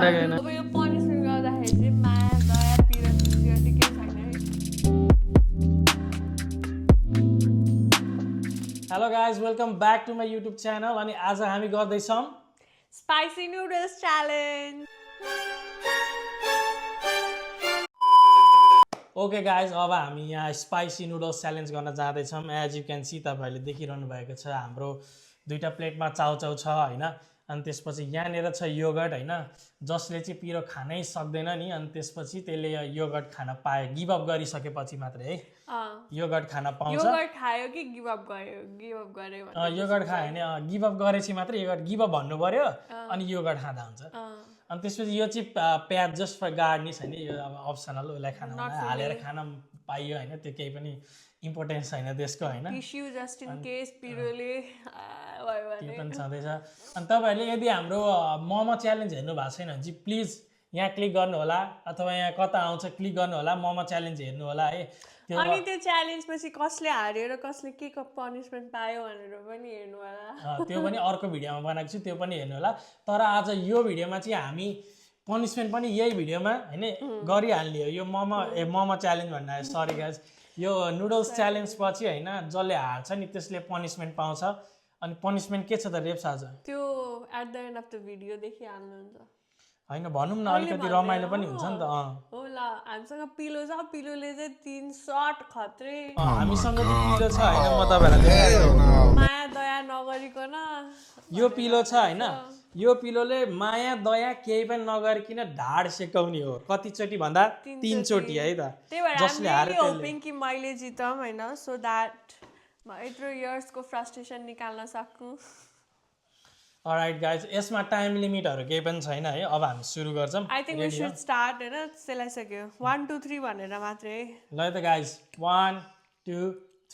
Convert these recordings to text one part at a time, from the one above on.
लाग्यो हैन अब यो पनिसमेन्ट गर्दाखेरि चाहिँ माया दया पिर चाहिँ केही छैन है hello guys welcome back to my YouTube channel अनि आज हामी गर्दैछौँ spicy noodles challenge okay guys अब हामी यहाँ स्पाइसी नुडल्स च्यालेन्ज गर्न जाँदैछौँ एज यु क्यान सी तपाईँहरूले देखिरहनु भएको छ हाम्रो दुईवटा प्लेटमा चाउचाउ छ होइन अनि त्यसपछि यहाँनिर छ योगर्ट होइन जसले चाहिँ पिरो खानै सक्दैन नि अनि त्यसपछि त्यसले योगर्ट खान पायो गिभअप गरिसकेपछि मात्रै है योगर्ट खान पाउँछ योगर्ट खायो कि गिभ अप गर्यो योगर्ट खायो भने गिभअप गरेपछि मात्रै योगर्ट गिभअप भन्नु पर्यो अनि योगर्ट खाँदा हुन्छ अनि त्यसपछि यो चाहिँ प्याज जस्ट फर गार्निस होइन यो अब अप्सनल उसलाई खान हालेर खान पाइयो होइन त्यो केही पनि इम्पोर्टेन्स छैन त्यसको होइन टिस्यु जस्ट इन केस पिरोले त्यो पनि छँदैछ अनि तपाईँहरूले यदि हाम्रो मोमो च्यालेन्ज हेर्नु भएको छैन भने चाहिँ प्लिज यहाँ क्लिक गर्नु होला अथवा यहाँ कता आउँछ क्लिक गर्नु होला मोमो च्यालेन्ज हेर्नु होला है अनि त्यो च्यालेन्ज पछि कसले हार्यो र कसले के पनिसमेन्ट पायो भनेर पनि हेर्नु होला त्यो पनि अर्को भिडियोमा बनाएको छु त्यो पनि हेर्नु होला तर आज यो भिडियोमा चाहिँ हामी पनिसमेन्ट पनि यही भिडियोमा होइन गरिहाल्ने हो यो मोमो च्यालेन्ज भन्दा सरी गाइज यो नुडल्स च्यालेन्ज पछि होइन जसले हार्छ नि त्यसले पनिसमेन्ट पाउँछ अनि पनिसमेन्ट के छ त रेप्स आज त्यो at the end of the video देखिहाल्नुहुन्छ होइन भनौँ न अलिकति रमाइलो पनि हुन्छ नि त होला हामीसँग पिलो छ पिलोले चाहिँ 3 शट खत्रे हामीसँग चाहिँ पिलो छ होइन म तपाईँहरूलाई माया दया नगरिकन यो पिलो छ होइन यो पिलोले माया दया केही पनि नगरिकन ढाड सेकाउने हो कतिचोटि भन्दा 3 चोटि है त जसले हार्यो होपिङ कि मैले जितम हैन सो दैट म यत्रो इयर्सको फ्रस्ट्रेसन निकाल्न सकूँ अलराइट गाइज यसमा टाइम लिमिटहरु केही पनि छैन है अब हामी सुरु गर्छौं I think we should start हैन सेलाइसक्यो 1 2 3 भनेर मात्रै ल त guys 1 2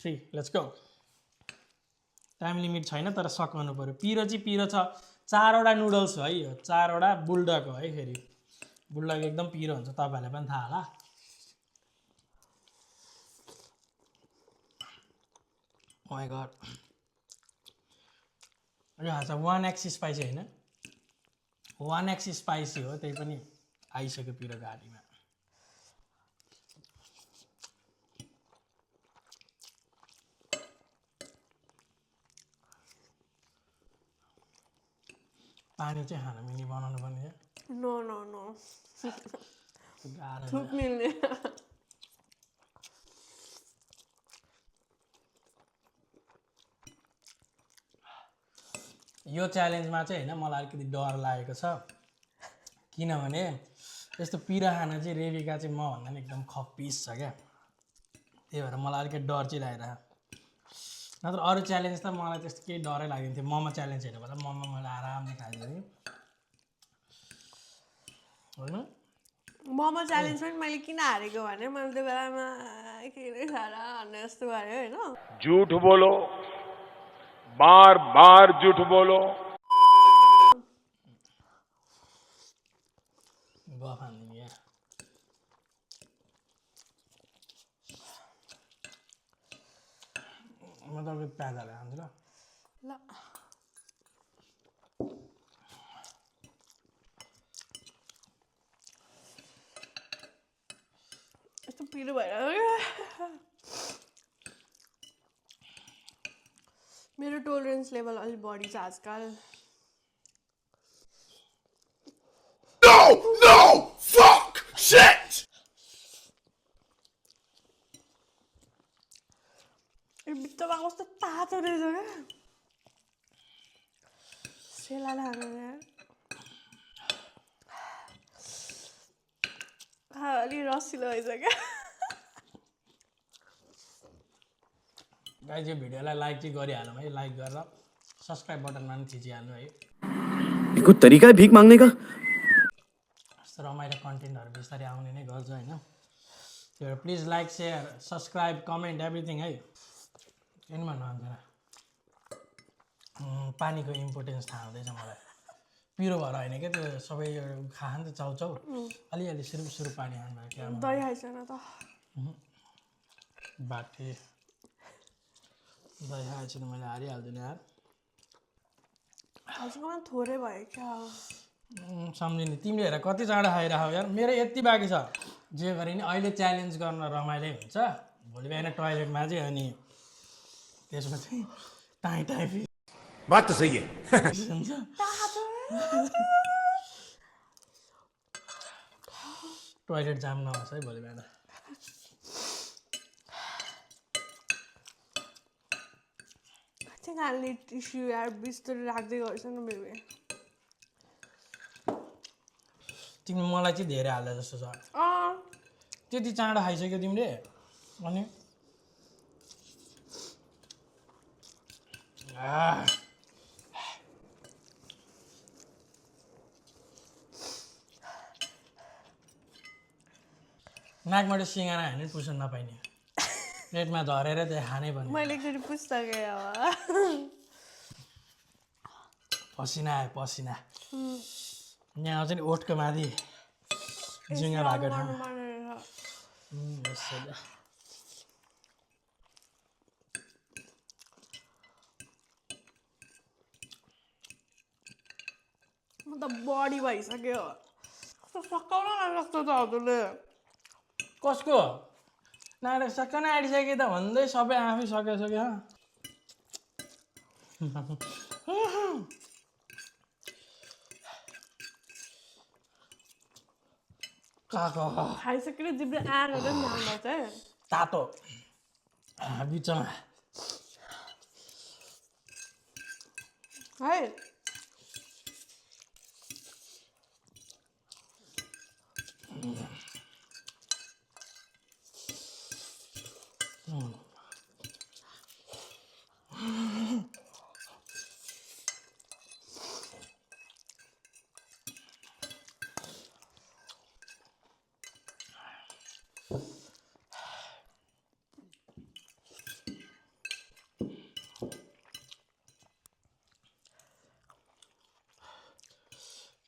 3 let's go time limit छैन तर सकाउनु पर्यो पिरो चाहिँ पिरो छ 4 वटा नुडल्स हो है यो 4 वटा बुलडक हो है फेरि बुलडक एकदम पिरो हुन्छ तपाईहरुलाई पनि थाहा होला ओ माय गॉड यो आज 1x स्पाइसी हैन 1x स्पाइसी हो त्यही पनि आइसक्यो पिरो गाडीमा पानी चाहिँ खान मिली बनाउनु पर्ने नो नो नो गाह्रो थुक मिल्ने यो च्यालेन्जमा चाहिँ हैन मलाई अलिकति डर लागेको छ किनभने यस्तो पिरा खाना चाहिँ रेबिका चाहिँ म भन्दा नि एकदम खप्पिस छ क्या त्यही भएर मलाई अलिकति डर चाहिँ लागिरहेको नत्र अरू च्यालेन्ज त मलाई त्यस्तो केही डरै लाग्दैन थियो मोमो च्यालेन्ज हेर्नु पर्दा मोमो मैले आरामले खाइदिएँ होइन मोमो च्यालेन्ज पनि मैले किन हारेको भने मैले त्यो बेलामा के खारा भन्ने जस्तो गरेँ होइन झूठ बोलो बार बार झूठ बोलो गफान्दिनी यहाँ म तपाईँको प्याज हालेर खान्छु ल ल यस्तो पिरो भएर मेरो टोलरेन्स लेभल अलि बढी छ आजकल No! No! Fuck! Shit! यो भित्तामा कस्तो तातो रहेछ क्या सेला लाग्यो अलि रसिलो रहेछ क्या गाइज यो भिडियोलाई लाइक चाहिँ गरिहालौँ है लाइक गरेर सब्सक्राइब बटनमा पनि थिचिहाल्नु है ये कोई तरीका है भीख मांगने का यस्तो रमाइलो कन्टेन्टहरू बिस्तारै आउने नै गर्छ होइन त्यो भएर please like share subscribe comment everything है किन भन्नुहुन्छ पानीको इम्पोर्टेन्स थाहा हुँदैछ मलाई पिरो भएर होइन क्या त्यो सबै खान्छ चाउचाउ अलिअलि सुरु पानी खानु क्या दही खाइछैन त बाटे दही खाएपछि त मैले हारिहाल्छु नि यार हजुरकोमा थोरै भयो क्या सम्झिने तिमीले हेर कति चाँडो खाइरह यार मेरो यति बाँकी छ जे गरे नि अहिले च्यालेन्ज गर्न रमाइलो हुन्छ भोलि बिहान टोयलेटमा चाहिँ अनि त्यसमा चाहिँ टाइ टाइ बात तो सही है हुन्छ टोयलेट जाम नहोस् है भोलि बिहान हाल्ने टिस्यु यार बिस्तारै राख्दै गर्छ न मेरो तिमी मलाई चाहिँ धेरै हाल्दा जस्तो छ त्यति चाँडो खाइसक्यो तिमीले अनि नाकबाट सिँगाना हाने पुस्न नपाइने प्लेटमा झरेर त्यहाँ खानै पर्ने मैले एकचोटि पुस्तकै अब पसिना आयो पसिना यहाँ आउँछ नि ओठको माथि जुङ्गा भएको ठाउँ म त बडी भइसक्यो कस्तो सकाउन लाग्छ त हजुरले कसको नाटक सक्क नै आँटिसक्यो त भन्दै सबै आफै सकिसक्यो काको खाइसकेर जिब्रो आएर चाहिँ नाम्दा चाहिँ तातो बिचमा है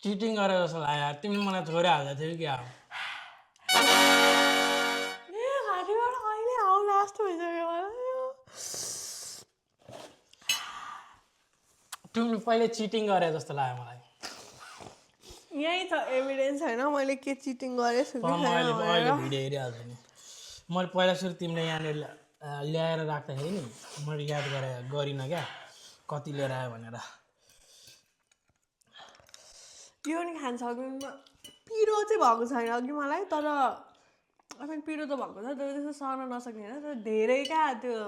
चिटिङ गरेर जस्तो लाग्यो तिमी मलाई छोरी हाल्दा थियौ क्या ए घाँटीबाट अहिले आउ लास्ट भइसक्यो मलाई तिमीले पहिले चिटिङ गरे जस्तो लाग्यो मलाई यही छ एभिडेन्स होइन मैले के चिटिङ गरेछु कि मैले अहिले भिडियो हेरिहाल्छु नि मैले पहिला सुरु तिमीले यहाँनिर ल्याएर राख्दाखेरि नि मैले याद गरिनँ क्या कति लिएर आयो भनेर यो नि खान सक्दिनँ पिरो चाहिँ भएको छैन अघि मलाई तर अब पिरो त भएको छ तर त्यस्तो सर्न नसक्ने होइन तर धेरै क्या त्यो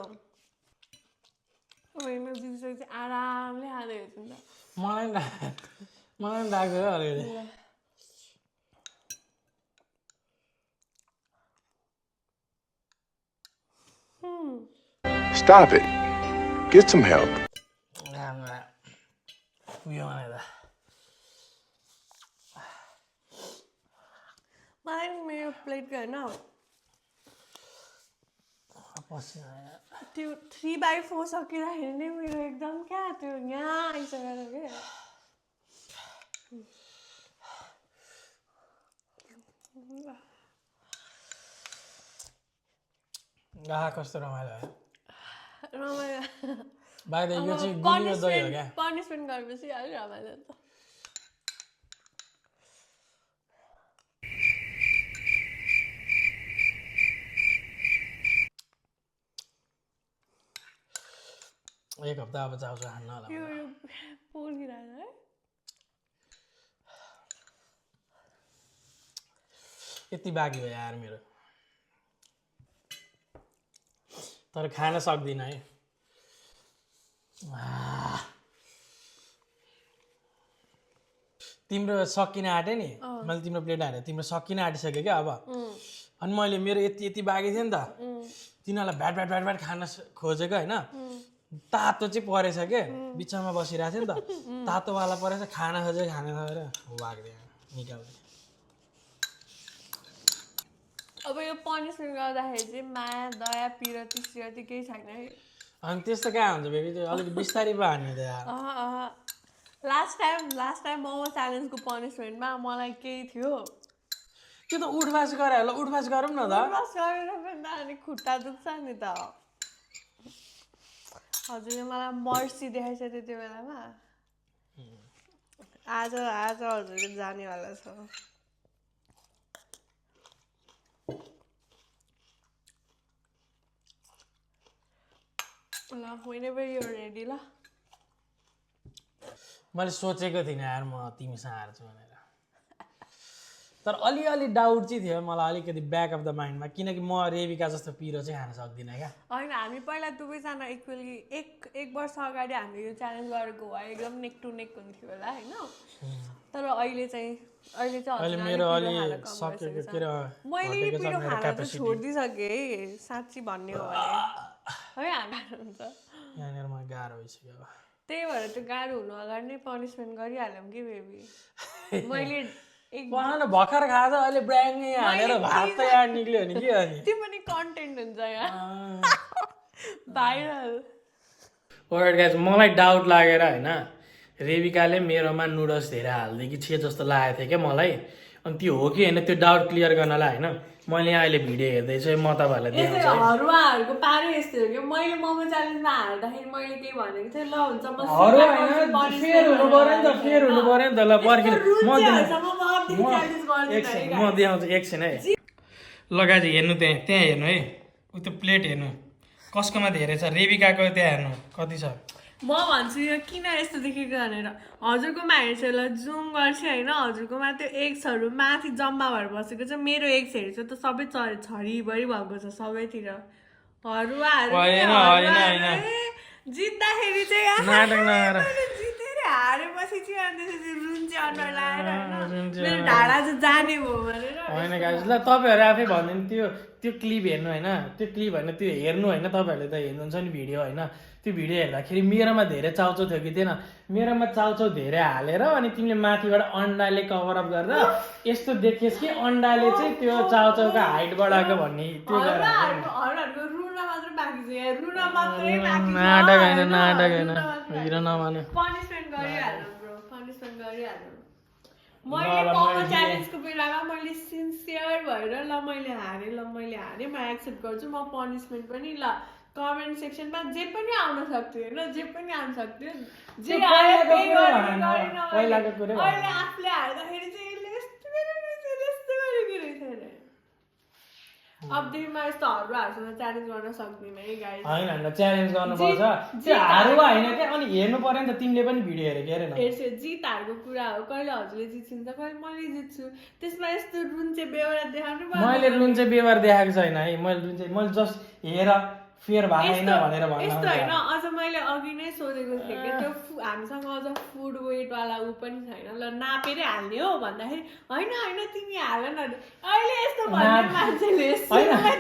जिउसकेपछि आरामले खाँदै हेर्छु नि त मलाई पनि लाग्यो अलिकति Stop it. Get some help. उयो भनेर मलाई नि मेरो प्लेटको होइन त्यो 3/4 सकिँदाखेरि नै मेरो एकदम क्या त्यो यहाँ आइसकेर क्या कस्तो रमाइलो है रमाइलो बाहिर यो चाहिँ गुलियो दही हो क्या पनिसमेन्ट गरेपछि अलिक रमाइलो त एक हप्ता अब चाउचाउ खान्न होला यो पोलिरहेछ है यति बाँकी भयो यार मेरो तर खान सक्दिनँ है तिम्रो सकिन आँट्यो नि मैले तिम्रो प्लेट हालेँ तिम्रो सकिन आँटिसक्यो क्या अब अनि मैले मेरो यति बाँकी थियो नि त तिनीहरूलाई भ्याट भ्याट भ्याट भ्याट खान खोजेको होइन तातो चाहिँ परेछ के बिचमा बसिरहेको थियो नि त तातोवाला परेछ खान खोजेको खाना खोजेर भाग्दैन निकाल्दै अब यो पनिसमेन्ट गर्दाखेरि चाहिँ माया दया पिरती सिरती केही छैन है अनि त्यस्तो कहाँ हुन्छ बेबी त्यो अलिक बिस्तारै पो हान्ने त यार लास्ट टाइम मोमो च्यालेन्जको पनिसमेन्टमा मलाई केही थियो त्यो त उठबास गरे होला उठबास गरौँ न त बस गरेर पनि त अनि खुट्टा दुख्छ नि त हजुरले मलाई मर्सी देखाइछ त्यति बेलामा आज हजुरको जानेवाला छ ल whenever you're ready ल मैले सोचेको थिइनँ यार म तिमीसँग हार्छु भनेर तर अलिअलि डाउट चाहिँ थियो मलाई अलिकति ब्याक अफ द माइन्डमा किनकि म रेबिका जस्तो पिरो चाहिँ खान सक्दिनँ क्या होइन हामी पहिला दुवैजना इक्वली एक वर्ष अगाडि हामीले यो च्यालेन्ज गरेको भए एकदम नेक टु नेक हुन्थ्यो होला होइन तर अहिले चाहिँ अहिले मेरो अलि सकेको के अरे मैले पिरो खान चाहिँ छोडिदिइसकेँ है साँच्ची भन्ने हो भने है हाल्नु हुन्छ यहाँनिर मलाई गाह्रो भइसक्यो अब त्यही भएर त्यो गाह्रो हुनु अगाडि नै पनिसमेन्ट गरिहाल्यौँ कि बेबी मैले उहाँले भर्खर खाएर अहिले ब्राङ्गै हालेर भात त यहाँ निक्ल्यो नि के अनि त्यो पनि कन्टेन्ट हुन्छ यहाँ भाइरल ओराइट गाइज मलाई डाउट लागेर होइन रेबिकाले मेरोमा नुडल्स धेरै हालिदियो कि छे जस्तो लागेको थियो क्या मलाई अनि त्यो हो कि होइन त्यो डाउट क्लियर गर्नलाई होइन मैले अहिले भिडियो हेर्दैछु म तपाईँहरूलाई देखाउँछु हरुवाहरूको पारै यस्तो हो कि मैले मोमो च्यालेन्जमा हाल्दाखेरि मैले केही भनेको थिएँ ल हुन्छ म फेर हुनु पर्यो नि त ल पर्खिनु म देखाउँछु एकछिन है लगाएर हेर्नु त्यहाँ हेर्नु है उ त्यो प्लेट हेर्नु कसकोमा धेरै छ रेबिकाको त्यहाँ हेर्नु कति छ म भन्छु यो किन यस्तो देखेको भनेर हजुरकोमा हेर्छु ल जुम गर्छु होइन हजुरकोमा त्यो एग्सहरू माथि जम्मा भएर बसेको छ मेरो एग्स हेर्छु त सबै छरिभरि भएको छ सबैतिर जित्दाखेरि चाहिँ जितेर हारेपछि चाहिँ अन्त रुन चाहिँ अनुहार लाएर मेरो ढाडा चाहिँ जाने भयो भनेर होइन गाइस ल तपाईँहरू आफै भनिदिनु त्यो क्लिप हेर्नु होइन त्यो क्लिप होइन त्यो हेर्नु होइन तपाईँहरूले त हेर्नुहुन्छ नि भिडियो होइन त्यो भिडियो हेर्दाखेरि मेरोमा धेरै चाउचाउ थियो कि थिएन मेरोमा चाउचाउ धेरै हालेर अनि तिमीले माथिबाट अन्डाले कभर अप गरेर यस्तो देखियोस् कि अन्डाले चाहिँ त्यो चाउचाउको हाइट बढाएको भन्ने त्यो नाटक होइन हिरो नमाने मैले मोमो च्यालेन्जको बेलामा मैले सिन्सियर भएर ल मैले हारेँ म एक्सेप्ट गर्छु म पनिसमेन्ट पनि ल कमेन्ट सेक्सनमा जे पनि आउन सक्थ्यो होइन जे पनि आउन सक्थ्यो जे अहिले आफूले हार्दाखेरि चाहिँ यसले यस्तो गरेको रहेछ अरे अबदेखिमा यस्तो हरुवाहरूसँग च्यालेन्ज गर्न सक्दिनँ है गाइस होइन च्यालेन्ज गर्नुपर्छ त्यो हारुवा होइन क्या अनि हेर्नु पर्यो नि त तिमीले पनि भिडियो हेरेको हेरेन हेर्छु जितहरूको कुरा हो कहिले हजुरले जित्छिन्छ कहिले मैले जित्छु त्यसमा यस्तो रुन्चे बेहोरा देखाउनु मैले रुन्चे व्यवहार देखाएको छैन है मैले जस्ट हेर फेयर भएन भनेर यस्तो होइन अझ मैले अघि नै सोधेको थिएँ कि त्यो हामीसँग अझ फुड वेटवाला ऊ पनि छैन ल नापेरै हाल्ने हो भन्दाखेरि होइन तिमी हाल न अहिले यस्तो भन्ने मान्छेले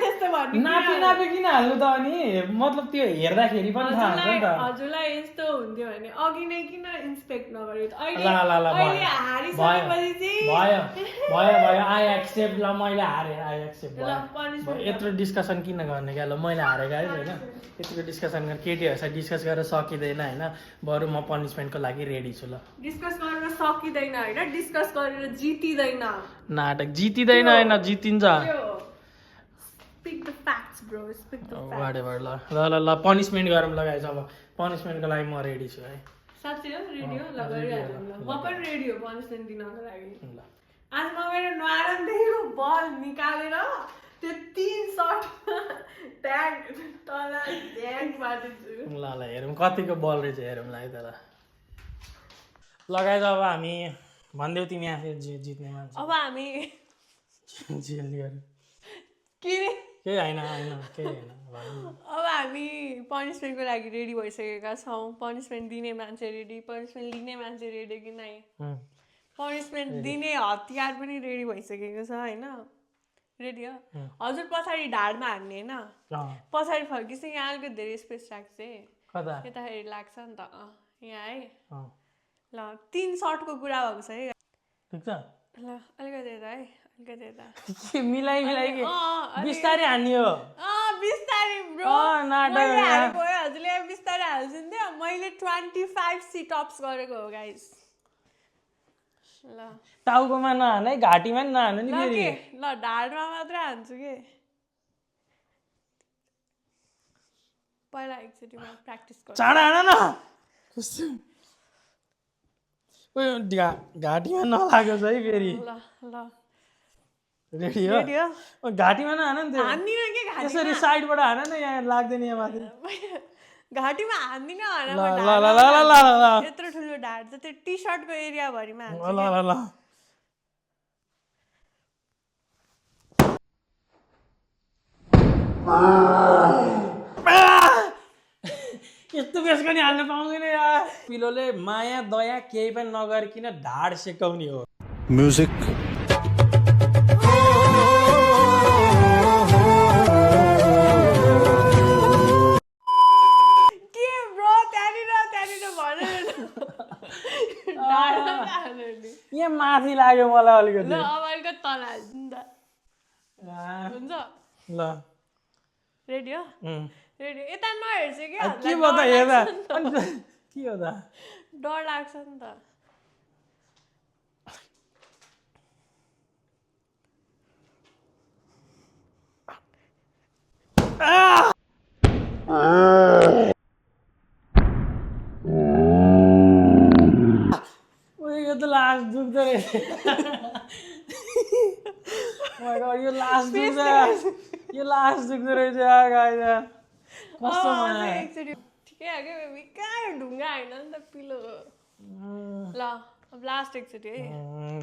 त्यस्तो भन्ने नापे किन हाल्नु त अनि मतलब त्यो हेर्दाखेरि पनि थाहा हुन्छ नि त हजुरलाई यस्तो हुन्थ्यो भने अघि नै किन इन्सपेक्ट नगरेको अहिले हारिसकेपछि भयो आई एक्सेप्ट ल मैले हारेँ आई एक्सेप्ट यत्रो डिस्कसन किन गर्ने क्या ल मैले हारेको है होइन यतिको डिस्कसन केटीहरूसँग डिस्कस गरेर सकिँदैन होइन बरु म पनिसमेन्टको लागि रेडी छु ल डिस्कस गरेर सकिँदैन होइन डिस्कस गरेर जितिँदैन नाटक जितिँदैन होइन जितिन्छ ल पनिसमेन्ट गरौँ लगाएछ अब पनिसमेन्टको लागि म रेडी छु है साँच्चै हो रेडी हो ल गरिहाल्नु ल म पनि रेडी हो पनिसमेन्ट दिनको लागि आज म मेरो न्वारानदेखिको बल निकालेर त्यो 3 सट ट्याग तल ध्यान पार्दैछु ल हेरौँ कतिको बल रहेछ हेरौँ ल है त लगाएछ अब हामी भनिदेऊ तिमी आफै जित्ने मान्छे अब हामी केही होइन अब हामी पनिसमेन्टको लागि रेडी भइसकेका छौँ पनिसमेन्ट दिने मान्छे रेडी पनिसमेन्ट लिने मान्छे रेडी कि नै पनिसमेन्ट दिने हतियार पनि रेडी भइसकेको छ होइन रेडी हो हजुर पछाडि ढाडमा हान्ने होइन पछाडि फर्किन्छ यहाँ अलिकति धेरै स्पेस राख्छ यताखेरि लाग्छ नि त यहाँ है ल 3 सटको कुरा भएको छ है ठिक छ ल अलिकति यता है अलिकति यता मिलाइ बिस्तारै हान्ने हो बिस्तारै ब्रो हजुरले बिस्तारै हाल्छुन्थ्यो मैले 25 सिटअप्स गरेको हो गाइस ल टाउकोमा नहान है घाँटीमा नि नहान नि फेरि ल ढाडमा मात्र हान्छु के पहिला एकचोटि म प्र्याक्टिस गर्छु चाँडा हान न घाँटीमा नलागोस् है फेरि ल ल रेडी हो रेडी हो घाँटीमा नहान नि त्यो हान्दिनँ के त्यसरी साइडबाट हान न यहाँ लाग्दैन यहाँ माथि घाँटीमा हान्दिनँ ल ल ल ल ल ल ल यत्रो ठुलो ढाड छ त्यो टी सर्टको एरियाभरिमा हान्छ ल ल ल यस्तो बेसको नि हाल्न पाउँदैन यार पिलोले माया दया केही पनि नगरिकन ढाड सेकाउने हो Music. के ब्रो त्यहाँनिर भनेर ढाडमा हाल्नु नि यहाँ माथि लाग्यो मलाई अलिकति ल अब अलिकति तल हाल्छु नि त हुन्छ ल रेडी हो उम्। रेडी यता नहेर्छ कि के भयो त हेर्दा अनि के हो त डर लाग्छ नि त यो त लास्ट दुख्दो रहेछ यो लास्ट दुख्छ यो लास्ट दुख्दो रहेछ यार गाइस कस्तो माया एकचोटि ठिकै आयो क्या बेबी कहाँ यो ढुङ्गा होइन नि त पिलो ल अब लास्ट एकचोटि है ल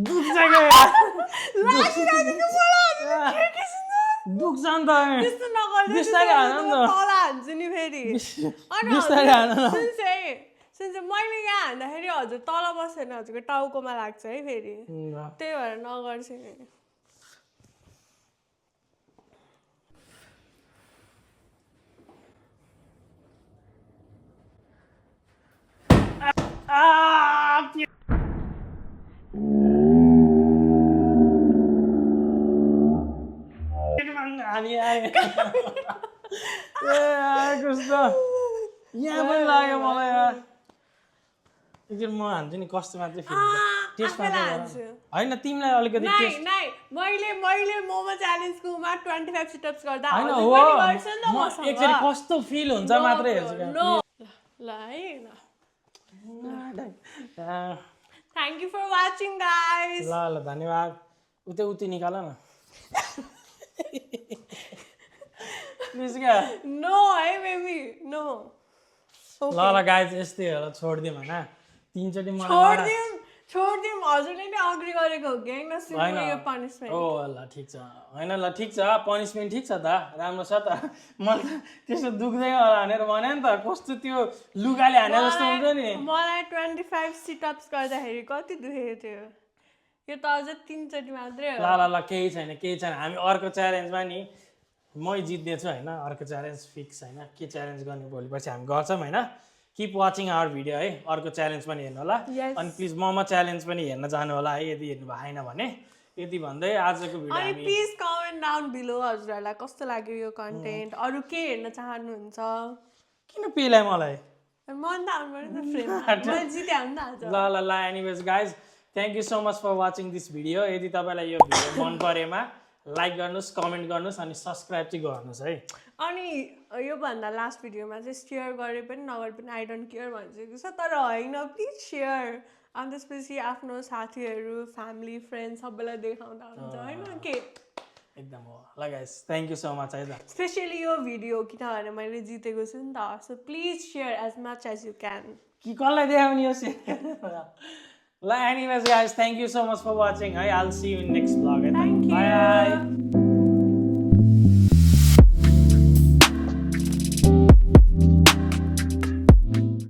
दुख्छ क्या दुख्छ नि त त्यस्तो नगर्नु बिस्तारै हान नि त। तल हान्छु नि फेरि अनि बिस्तारै हान न। सुन चाहिँ मैले यहाँ हान्दाखेरि हजुर तल बसेन हजुरको टाउकोमा लाग्छ है फेरि त्यही भएर नगर्छु नि हामी आयो कस्तो यहाँ पनि लाग्यो मलाई यार एकदिन म हान्छु नि कस्तो मात्रै फिल हुन्छ टेस्टमा आफैलाई हान्छु। होइन तिमीलाई अलिकति नाइ टेस्ट नाइ मैले मोमो च्यालेन्जकोमा 25 सिटअप्स गर्दा होइन हजुर हो पनि गर्छ नि त म मसँग। एकचोटि कस्तो फिल हुन्छ मात्रै हेर्छु क्या नो ल है thank you for watching guys ल ल धन्यवाद उतै निकाल न प्लिज क्या नो है बेबी नो ल ल गाइज यस्तै होला छोडिदिउँ होइन तिनचोटि मलाई छोडिदिउँ हजुरले नै अग्री गरेको हो कि होइन होइन सुन्नु यो पनिसमेन्ट ओ ल ठिक छ होइन ल ठिक छ पनिसमेन्ट ठिक छ त राम्रो छ त मलाई त्यस्तो दुख्दैन होला भनेर भने नि त कस्तो त्यो लुगाले हाने जस्तो हुन्छ नि मलाई 25 सिटअप्स गर्दाखेरि कति दुखेको थियो यो त अझ 3 चोटि मात्रै हो ल ल ल केही छैन हामी अर्को च्यालेन्जमा नि मै जित्नेछु होइन अर्को च्यालेन्ज फिक्स होइन के च्यालेन्ज गर्ने भोलि पर्सि हामी गर्छौँ होइन किप वाचिङ आवर भिडियो है अर्को च्यालेन्ज पनि हेर्नु होला Yes. अनि प्लिज मोमो च्यालेन्ज पनि हेर्न जानु होला है यदि हेर्नु भएन भने यति भन्दै आजको भिडियो अनि हामी प्लिज कमेन्ट डाउन बिलो हजुरहरूलाई कस्तो लाग्यो यो कन्टेन्ट अरू के हेर्न चाहनुहुन्छ किन पेलाइ मलाई मन त आउनु पर्यो नि त फ्रेन्ड मैले जिते आउनु त आज ल ल ल anyways guys thank you so much for watching this video यदि तपाईँलाई यो भिडियो मन परेमा लाइक गर्नुहोस् कमेन्ट गर्नुहोस् अनि सब्सक्राइब चाहिँ गर्नुहोस् है अनि योभन्दा लास्ट भिडियोमा चाहिँ सेयर गरे पनि नगरे पनि आई डोन्ट केयर भनिसकेको छ तर होइन प्लिज सेयर अनि त्यसपछि आफ्नो साथीहरू फ्यामिली फ्रेन्ड सबैलाई देखाउँदा हुन्छ होइन के एकदम हो ल guys thank you so much है त स्पेसली यो भिडियो किनभने मैले जितेको छु नि त so please share as much as you can कि कसलाई देखाउने हो ल anyways guys thank you so much for watching है I'll see you in next vlog है Thank you. बाई